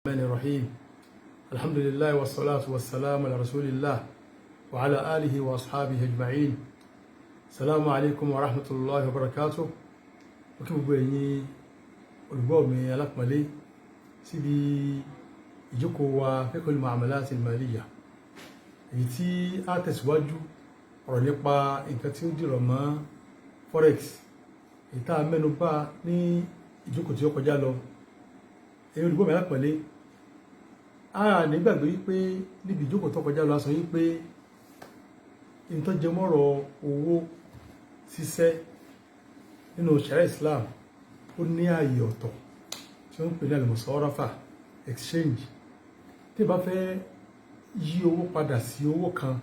الرحمن الرحيم. الحمد لله والصلاة والسلام على رسول الله وعلى آله وأصحابه أجمعين. السلام عليكم ورحمة الله وبركاته. Mo kí gbogbo ẹ̀yin olùgbọ́ mi alápọ̀nlé síbi ìjókòó wa fiqhul muamalat al-maliyya, èyí tí a tẹ̀síwájú ọ̀rọ̀ nípa nǹkan tí ó dìrọ̀ mọ́ forex, èyí tá a mẹ́nu bà ní ìjókòó tí ó kọjá lọ. Ẹ̀yin olùgbọ́ mi alápọ̀nlé, a nígbàgbé wípé níbi ìjókòó tó kọjá lọ, a sọ wípé ìtọ́jẹmọ́rọ̀ owó ṣíṣẹ́ nínú ṣẹ̀ríà Islam, ó ní ààyè ọ̀tọ̀ tí wọ́n ń pè ní al-musarafa, exchange. Tí ìbá fẹ́ yí owó padà sí owó kan,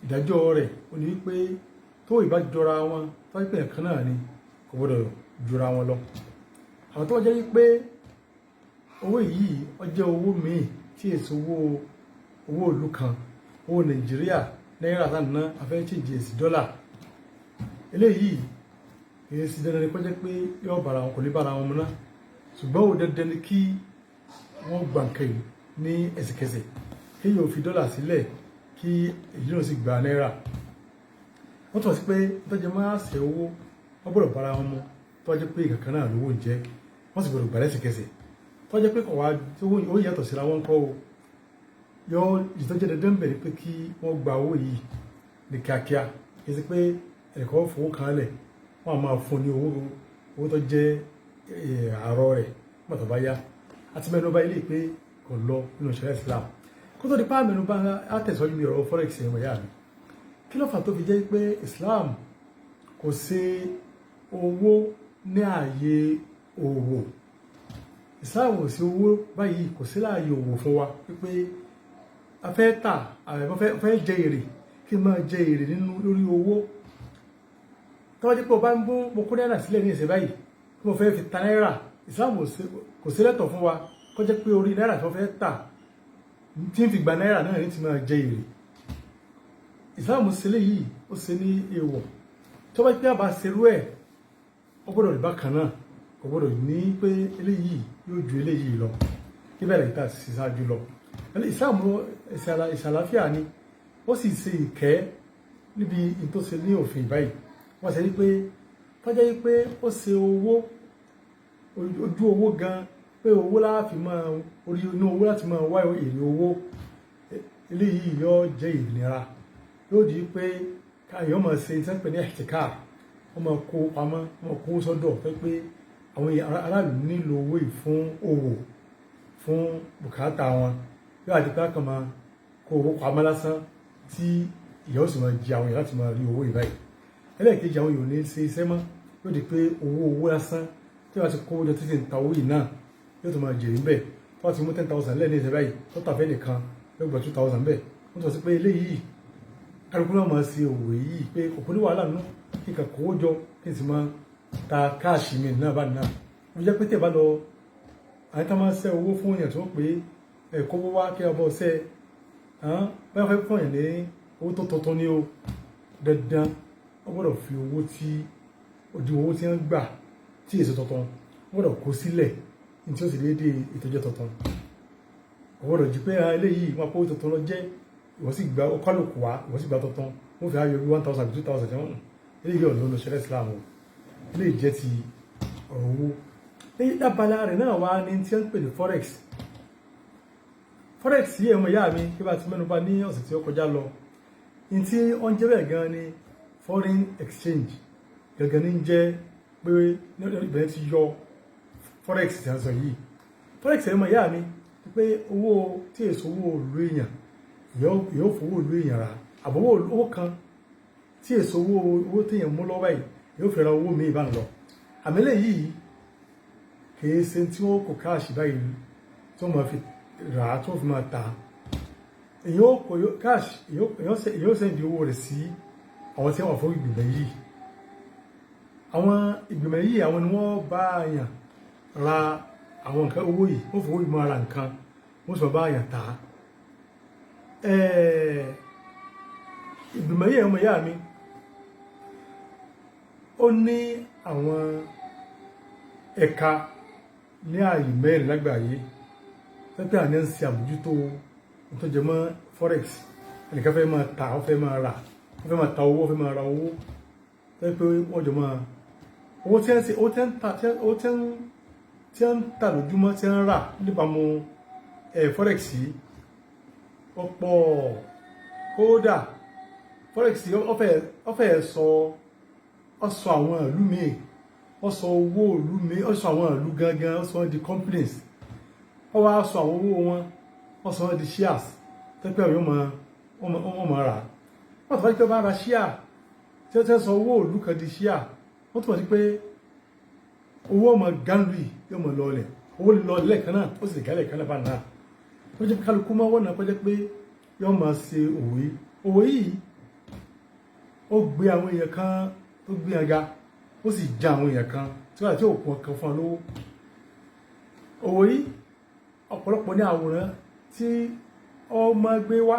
ìdájọ́ rẹ̀ ó ní wípé tó ìbá jọra wọn, tó wípé ẹ̀kan náà ni, kò gbọdọ̀ jura wọn lọ. Àwọn tó jẹ́ wípé owó yìí, ó jẹ́ owó míì tí èso owó ìlú kan, owó Nàìjíríà, náírà tá ná, a fẹ́ change sí dọ́là, eléyìí kìí sí dandan ni kó jẹ́ pé yóò bára wọn, kò ní bára wọn mu ná, ṣùgbọ́n ó dandan ni kí wọ́n gba nǹkan yìí ní ẹsẹ̀kẹsẹ̀, kí yóò fi dọ́là sílẹ̀, kí èyí náà sì gba náírà. Wọ́n tún sí pé tọ́jú máa ṣe owó, wọ́n gbọ́dọ̀ bára wọn mu, tó jẹ́ pé kankan náà lówó ń jẹ́, wọ́n sì gbọ́dọ̀ gbà lẹ́sẹ̀kẹsẹ̀. Tó jẹ́ pé kò wá owó yàtọ̀ síra wọn kọ́ o, yọ ìtọ́jú dandan bẹ̀rẹ̀ pé kí wọ́n gba owó yìí ní kíákíá. Kì í ṣe pé ẹ̀kọ́ fowó kan lẹ̀, wọ́n á máa fún ní owó tó jẹ́ àárọ̀ rẹ̀ nígbà tó bá yá. Àti mẹ́nu bà ilé pé kò lọ nínú ṣẹ̀ríà Islam. Kó tó di pa mẹ́nu bà, á tẹ̀síwájú mi ọ̀rọ̀ forex. Ẹ̀wọ̀n ìyá mi, kí ló fà tó fi jẹ́ pé Islam kò ṣe owó ní ààyè òwò? Islam ò sí owó báyìí, kò sí láàyè òwò fún wa wípé a fẹ́ tà, a fẹ́ jẹ èrè, kí n máa jẹ èrè nínú lórí owó. Tó bá jẹ́ pé o bá ń bó mo kó náírà sílẹ̀ ní ìsìn báyìí kí mo fẹ́ fi ta náírà, Islam kò sí lẹ́tọ̀ fún wa kó jẹ́ pé orí náírà tí wọ́n fẹ́ tà tí ń fi gba náírà náà ní ti máa jẹ èrè. Islam ṣe léyìí, ó ṣe ní èèwọ̀. Tó bá pẹ́ àbá ṣerú ẹ̀, ó gbọ́dọ̀ rí bákan náà, kò gbọ́dọ̀ ní pé eléyìí yóò ju eléyìí lọ níbẹ̀ lẹ́yìn tá a sì ṣáájú lọ. Islam ìṣàlàáfíà ni, ó sì ṣe ìkẹ́ níbi ìtòsí ní òfin báyìí. Wọ́n ṣe wípé tọ́jọ́ wípé ó ṣe owó ojú owó gan, pé owó láti máa orí inú owó láti máa wá èrè owó, eléyìí yóò jẹ́ ìnira, yóò di pé káyọ̀ máa ṣe tí wọ́n pè ní ihtikar, wọ́n máa kó pamọ́, wọ́n máa kó sọ́dọ̀ pé àwọn aráàlú nílò owó yìí fún òwò, fún bùkátà wọn. Yóò àti pé kàn máa kó owó pamọ́ lásán tí ìyà ó sì máa jẹ àwọn èèyàn láti máa rí owó yìí báyìí. Ẹlẹ́ẹ̀kejì, àwọn èèyàn ò ní ṣe iṣẹ́ mọ́, yóò di pé owó owó lásán tí wọ́n ti kó owó jọ títí ń ta owó yìí náà, yóò tún máa jèrè ńbẹ̀. Tó bá ti mú 10,000 lẹ́ẹ̀ ní ìṣẹ́ báyìí, tó tà fẹ́ nìkan, yóò gba 2,000 bẹ́ẹ̀. Wọ́n tún sọ pé eléyìí, kálukú náà máa ṣe òwò yìí pé kò ní wàhálà nínú kí n kà kówó jọ, kí n sì máa ta cash mi náà bá náà. Ó jẹ́ pé tẹ̀ bá lọ, àwọn tó máa ń ṣẹ́ owó fún èèyàn tó pé ẹ̀ kówó wá kí ọbọ̀ ṣẹ́ báyọ̀ fẹ́ fún èèyàn ní owó tó tuntun ní o, dandan wọ́n gbọ́dọ̀ fi owó tí òdiwọ̀n owó tí wọ́n gbà tí èso tuntun, wọ́n gbọ́dọ̀ kó sílẹ̀ ní tí ó sì déédéé ìtọ́jọ́ tuntun. Kò gbọ́dọ̀ jí pé eléyìí wọn kó tuntun lọ jẹ́, ìwọ́n sì gba kálukú wá, ìwọ́n sì gba tuntun, wọ́n fi ayọ̀ bí 1,000, 2,000 jẹun. Eléyìí ọ̀nà ló ṣẹlẹ̀ Islam o. Eléyìí jẹ́ ti ọ̀rọ̀ owó. Lábala rẹ̀ náà wá ní tí wọ́n ń pè ní forex. Forex yìí, ẹ̀mọ ìyá mi, kí bá ti mẹ́nu bà ní ọ̀sẹ̀ tí ó kọjá lọ, ní tí ó ń jẹ́ bẹ́ẹ̀ gan ni foreign exchange gangan ní jẹ́ pé ìbẹ̀rẹ̀ ti yọ forex tí a sọ yìí. Forex, ẹ̀mọ ìyá mi, pé owó tí èso owó ìlú èèyàn yóò fowó ìlú èèyàn rà, àbọ̀wọ́ owó kan tí èso owó téèyàn mú lọ́wọ́ yìí yóò fẹ́ ra owó míì bá ń lọ. Àmì eléyìí kìí ṣe tí wọ́n kó cash báyìí tí wọ́n máa fi rà á, tí wọ́n fi máa tà á. Èyàn ó kó cash, èyàn ó send owó rẹ̀ sí àwọn tí wọ́n fún ìgbìmọ̀ yìí. Àwọn ìgbìmọ̀ yìí, àwọn ni wọ́n bá yàn ra àwọn nǹkan owó yìí, wọ́n fowó yìí máa ra nǹkan, wọ́n sì máa bá yàn tà á. Ìgbìmọ̀ yìí, ọmọ ìyá mi, ó ní àwọn ẹ̀ka ní ààyè mẹ́rin lágbàáyé. Pẹ́pẹ́ àní ń ṣe àmójútó tó jẹ mọ́ forex. Ẹnìkan fẹ́ máa ta, ó fẹ́ máa rà, ó fẹ́ máa ta owó, ó fẹ́ máa ra owó, pẹ́pẹ́ wọ́n jọ máa owó tí ń ṣe, owó tí ń ta, owó tí ń tà lójúmọ́, tí ń rà níbàámu forex yìí ọ̀pọ̀. Kódà forex yìí ó fẹ́ sọ, ó sọ àwọn ìlú míì, ó sọ owó ìlú míì, ó sọ àwọn ìlú gangan, ó sọ di companies, ó wá sọ àwọn owó wọn, ó sọ di shares tẹ́pẹ́ àwọn wọ́n máa rà. Wọ́n tó bá pẹ́ bá ra share tí ó tẹ́ sọ owó ìlú kan di share, wọ́n túmọ̀ sí pé owó ọmọ gánlù yóò mọ̀ lọlẹ̀. Owó lè lọ lẹ́ẹ̀kan náà, ó sì lè gálẹ̀ kan náà bá náà. Tó jẹ́ kálukú máa wọ́n náà kọjá pé yóò máa ṣe òwò yìí. Òwò yìí, ó gbé àwọn èèyàn kan tó gbé yàn ga, ó sì já àwọn èèyàn kan tí wọ́n àti òkun kan fún ọ lówó. Òwò yìí, ọ̀pọ̀lọpọ̀ ní àwòrán tí ọmọ gbé wá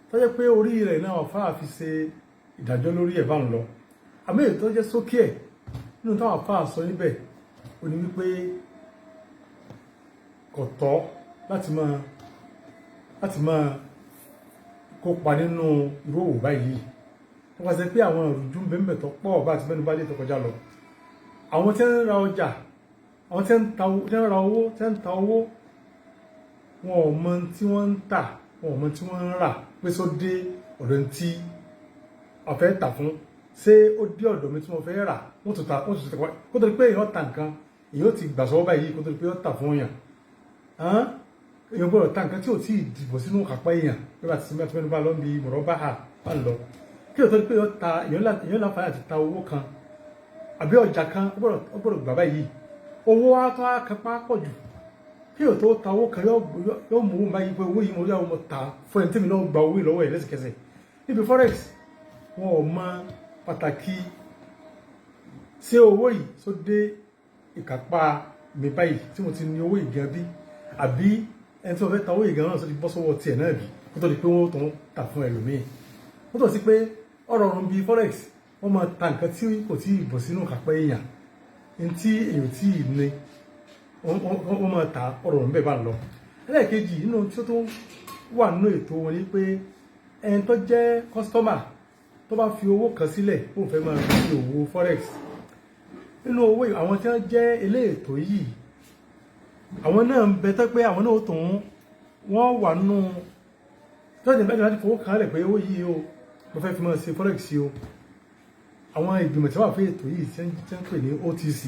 tó jẹ́ pé orí rẹ̀ náà àfáà fi ṣe ìdájọ́ lórí ẹ̀ bá ń lọ. Àmì èyí tó jẹ́ sókè ẹ̀ nínú táwọn àfáà sọ níbẹ̀ ó ní wípé kò tọ́ láti máa kópa nínú irú òwò báyìí, nípasẹ̀ pé àwọn ìrújú ń bẹ tó pọ̀ bá àti mẹ́nu bá lè tó kọjá lọ. Àwọn tí ń ra ọjà, àwọn tí ń ra owó, tí ń ta owó, wọn ò mọ tí wọ́n ń tà, wọn ò mọ tí wọ́n ń rà, pé só dé ọ̀dọ̀ tí a fẹ́ tà fún, ṣé ó dé ọ̀dọ̀ mi tí mo fẹ́ rà. Wọ́n tún ta, wọ́n tún ta kó tó di pé èèyàn ta nǹkan, èèyàn ti gbà sọ́wọ́ báyìí kó tó di pé ó tà fún èèyàn. Èèyàn gbọ́dọ̀ ta nǹkan tí ò tí ì dìbò sínú kápá èèyàn bí wọ́n ti sinmi àti mẹ́nu bá lọ bí mọ̀rọ̀ bá hà bá lọ. Kí ló tó di pé ó ta, èèyàn láǹfààní àti ta owó kan àbí ọjà kan, ó gbọ́dọ̀ gbà báyìí. Owó wa tó á kápá pọ̀ jù. Kí ló tó ta owó kan, yóò mú owó báyìí pé owó yìí mo rí àwọn ọmọ ta fún ẹni tí mi náà gba owó yìí lọ́wọ́ ẹ̀ lẹ́sẹ̀kẹsẹ̀. Níbi forex, wọn ò mọ pàtàkì ṣé owó yìí tó dé ìkápá mi báyìí tí mo ti ní owó yìí gan bí, àbí ẹni tí wọ́n fẹ́ ta owó yìí gan náà tó ti bọ́ sọ́wọ́ tiẹ̀ náà bí, kó tó di pé wọ́n tó ń tà fún ẹlòmíì. Wọ́n tó sí pé ọ̀rọ̀ ọ̀run bíi forex, wọ́n máa ta nǹkan tí kò tí ì bọ̀ sínú kápá èèyàn, ní tí èèyàn tí ì ní, wọ́n máa ta. Ọ̀rọ̀ ọ̀run bẹ́ẹ̀ bá ń lọ. Ẹlẹ́ẹ̀kejì nínú tí ó tó wà nínú ètò wọn ni pé ẹni tó jẹ́ customer tó bá fi owó kan sílẹ̀, ó fẹ́ máa fi òwò forex, nínú owó àwọn tí wọ́n jẹ́ eléètò yìí, àwọn náà ń bẹ tẹ́ pé àwọn náà tó ń wọ́n wà nínú tọ́jú ìbẹ́ni láti fowó kan lẹ̀ pé owó yìí o, mo fẹ́ fi máa ṣe forex o. Àwọn ìgbìmọ̀ tí wọ́n wà fún ètò yìí tí wọ́n pè ní OTC,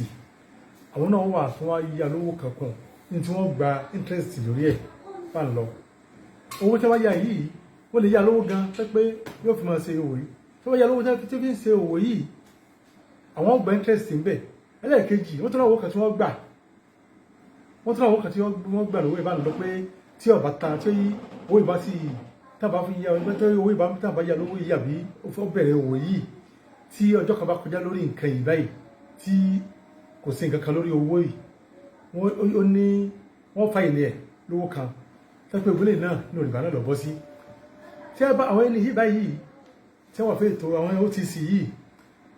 àwọn náà wà tó wá yá lówó kankan ní tí wọ́n gba interest lórí ẹ̀ bá ń lọ. Owó tí wọ́n yá yìí, wọ́n lè yá lówó gan tẹ́ pé yóò fi máa ṣe òwò yìí. Tí wọ́n yá lówó tí fi ń ṣe òwò yìí, àwọn gba interest ń bẹ. Ẹlẹ́ẹ̀kejì, wọ́n tún náà owó kan tí wọ́n gbà, wọ́n tún náà owó kan tí wọ́n gbà lówó ìbánu lọ pé tí ọba ta, tí owó ìbá sì tábà fi yá, tí owó ìbá tábà yá lówó yìí, àbí ó bẹ̀rẹ̀ òwò yìí, tí ọjọ́ kan bá kọjá lórí nǹkan yìí báyìí tí kò sí nǹkan kan lórí owó yìí, wọ́n ó ní wọ́n fa ilé ẹ̀ lówó kan tẹ́pẹ́ ìwé náà ní òrìbá náà lọ bọ́ sí. Tí a bá àwọn ẹni yìí báyìí tí wọ́n fẹ́ ètò àwọn OTC yìí,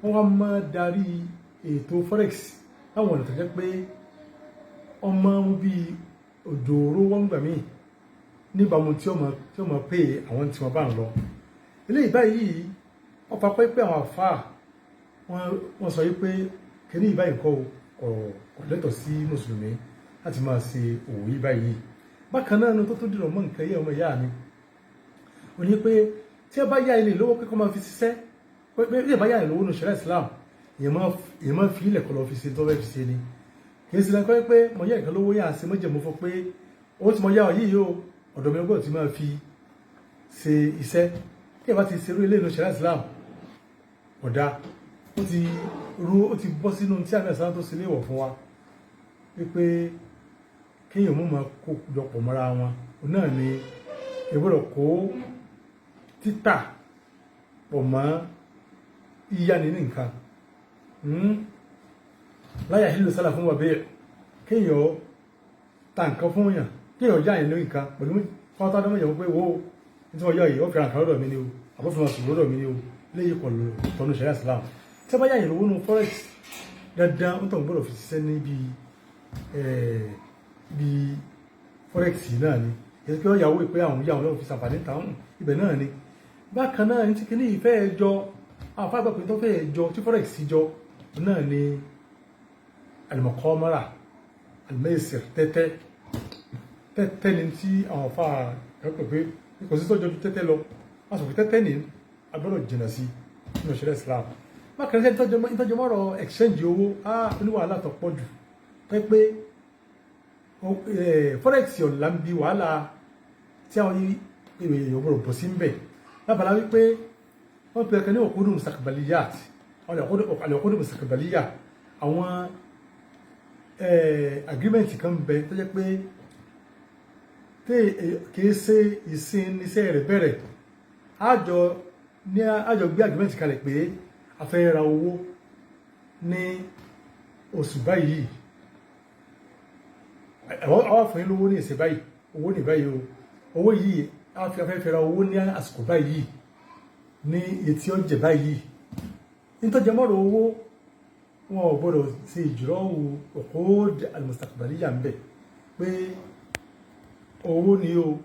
wọ́n wá máa darí ètò forex láwọn ọ̀nà tó jẹ́ pé ọmọ bíi òjò oró wọ́n gbà míì níbàámu tí ó máa pè àwọn tí wọ́n bá ń lọ. Eléyìí báyìí, wọ́n fa pé àwọn àfáà wọ́n sọ wípé kíní yìí báyìí kọ́ kò lẹ́tọ̀ọ́ sí mùsùlùmí láti máa ṣe òwò yìí báyìí. Bákan náà ní tó dìrọ̀ mọ́ nǹkan yìí, ọmọ ìyá mi, ó ní pé tí ẹ bá yá ilé lówó pé kó máa fi ṣiṣẹ́, pé bí ẹ bá yá ilé lówó ní ṣẹ̀ríà Islam, èèyàn máa fi ilẹ̀ kọ́ lọ fi ṣe tó fẹ́ fi ṣe ni. Kì í ṣe lẹ́kọ́ pé mo yá ìkan lówó, yá ṣe mọ́jẹ̀mú fún pé owó tí mo yá ọ yìí yóò ọ̀dọ̀ mi lọ́gbọ̀n tí máa fi ṣe iṣẹ́. Tí ẹ bá ti ṣerú ilé ìlú ṣẹ̀ríà Islam ọ̀dà, ó ti ru, ó ti bọ́ sínú tí àmì ẹ̀sán tó ṣe léèwọ̀ fún wa wípé kéèyàn mú máa kó jọpọ̀ mọ́ra wọn. Òun náà ni ìgbọ́dọ̀ kó títà pọ̀ mọ́ yíyáni ní nǹkan. Láyà hílò sálà fún wa bẹ́ẹ̀, kéèyàn ta nǹkan fún yàn, kéèyàn yá yẹn lórí nǹkan pẹ̀lú fọ́tọ́ tó mọ̀jẹ̀ pé wo ní tí wọ́n yọ yìí, ó fi ra nǹkan lọ́dọ̀ mi ni o, àbọ̀fin wọn sùn lọ́dọ̀ mi ni o. Léyìí pọ̀ tọ́nu ṣẹ̀ríà Islam. Tí a bá yá yẹn lówó nù forex, dandan ó tàn gbọ́dọ̀ fi ṣiṣẹ́ níbi bí Forex náà ni. Kì í ṣe pé wọ́n yàwó pé àwọn yàwó lọ́wọ́ fi ṣàǹfààní táwọn ibẹ̀ náà ni. Bákan náà, ní tí kìíní ìfẹ́ ẹjọ́ àwọn afáàgbà pé tó fẹ́ ẹjọ́ tí forex jọ náà ni al-muqamara, al-maisir, tẹ́tẹ́. Tẹ́tẹ́ ni tí àwọn afá pẹ̀ pé kò sí tọ́jọ́ ju tẹ́tẹ́ lọ. Wọ́n sọ pé tẹ́tẹ́ ni a gbọ́dọ̀ jìnnà sí nínú ìṣẹ̀lẹ̀ Islam. Bákan náà, ìtọ́jú mọ́rọ̀ exchange owó á ní wàhálà tó pọ̀ jù pé forex ọ̀la ń bi wàhálà tí àwọn èèyàn gbọ́dọ̀ bọ̀ sí ń bẹ̀ lábàlá wípé wọ́n pè é kan ní uqudu mustaqbaliyat, al-uqudu mustaqbaliyat. Àwọn agreement kan bẹ tó jẹ́ pé kìí ṣe ìsìn iṣẹ́ rẹ̀ bẹ̀rẹ̀. Àjọ ní àjọ gbé agreement kalẹ̀ pé a fẹ́ ra owó ní oṣù báyìí, àwọn fún yín lówó ní ìsìn báyìí, owó ní báyìí o, owó yìí a fi afẹ́ fẹ́ ra owó ní àsìkò báyìí ní iye tí ó jẹ báyìí. Nítorí mọ́rọ̀ owó, wọn ò gbọ́dọ̀ ṣe ìjùrọ̀wò uqud al-mustaqbaliyya ń bẹ̀ pé owó ni o,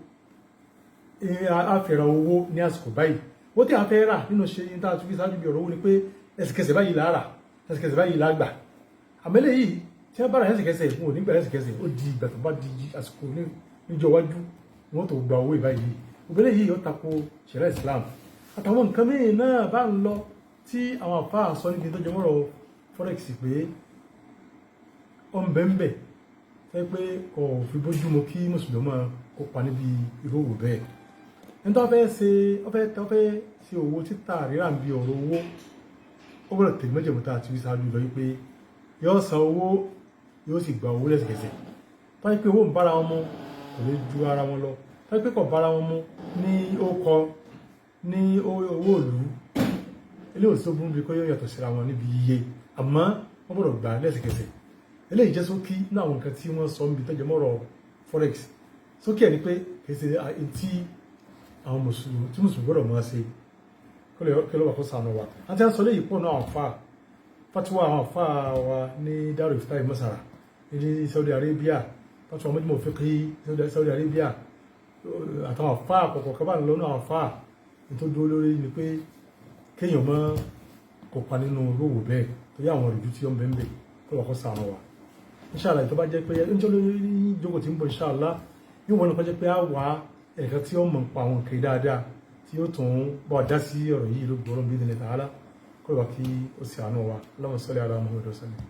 a fẹ́ ra owó ní àsìkò báyìí. Owó tí a fẹ́ rà nínú ṣe ní tá a tún fi ṣáájú bí ọ̀rọ̀ owó ni pé ẹsẹ̀kẹsẹ̀ báyìí là á rà, ẹsẹ̀kẹsẹ̀ báyìí là á gbà. Àmọ́ eléyìí tí wọ́n bá rà ẹsẹ̀kẹsẹ̀, wọn ò ní gbà ẹsẹ̀kẹsẹ̀. Ó di ìgbà tó bá di àsìkò níjọ́ iwájú wọn tó gba owó ìbáyìí. Òbẹ́lẹ̀ yìí ó tako ṣẹ̀ríà Islam àtàwọn nǹkan míì náà bá ń lọ tí àwọn àfáà sọ níbi tó jẹmọ́rọ̀ forex pé ó ń bẹ́ńbẹ̀ fẹ́ pé kò fi bójú mu kí mùsùlùmí máa kópa níbi irú òwò bẹ́ẹ̀. Ẹni tó fẹ́ ṣe ó fẹ́ ṣe òwò títà rírà ń bi ọ̀rọ̀ owó, ó gbọ́dọ̀ tẹ̀lé májẹ̀mú tá a ti wí ṣáájú lọ wípé yóò san owó, yóò sì gba owó lẹ́sẹ̀kẹsẹ̀. Tó yẹ pé owó ń bára wọn mu, kò lè ju ara wọn lọ. Tó yẹ pé kò bára wọn mu ní ó kọ ní owó ìlú eléyìí tó burú bí kò yóò yàtọ̀ síra wọn níbi iye, àmọ́ wọ́n gbọ́dọ̀ gbà lẹ́sẹ̀kẹsẹ̀. Eléyìí jẹ́ sókí ní àwọn nǹkan tí wọ́n sọ níbi tó jẹ mọ́rọ̀ forex. Sókí ẹ̀ ni pé kì í ṣe tí àwọn mùsùlùmí tí mùsùlùmí gbọ́dọ̀ máa ṣe. Kí ló wà kó sànù wa. Àti à ń sọ léyìí pọ̀ náà, àwọn àfa fatiwa, àwọn àfa wa ní Darul Iftai Masara ní Saudi Arabia, fatiwa Majmu Fiqhi Saudi Arabia, àtàwọn àfa àkọ́kọ́ kọ́ bá ń lọ́nà àwọn àfa tó dúró lórí ni pé kéèyàn má kópa nínú rówó bẹ́ẹ̀ torí àwọn ìrújú tí ó ń bẹ ń bẹ. Kó wà kó sànù wa. Inshallah, tó bá jẹ́ pé nítorí lórí ìjókòó tí ń bọ̀, inshallah, yóò wọ́n lọ kọjá pé á wà ẹnìkan tí ó mọ̀ nípa àwọn nǹkan dáadáa tí ó tún bá wa dá sí ọ̀rọ̀ yìí ló gbọ́rọ̀ bí ní ta'ala. Kó wà kí ó sì àánú wa. Allahumma salli ala Muhammad wa sallim.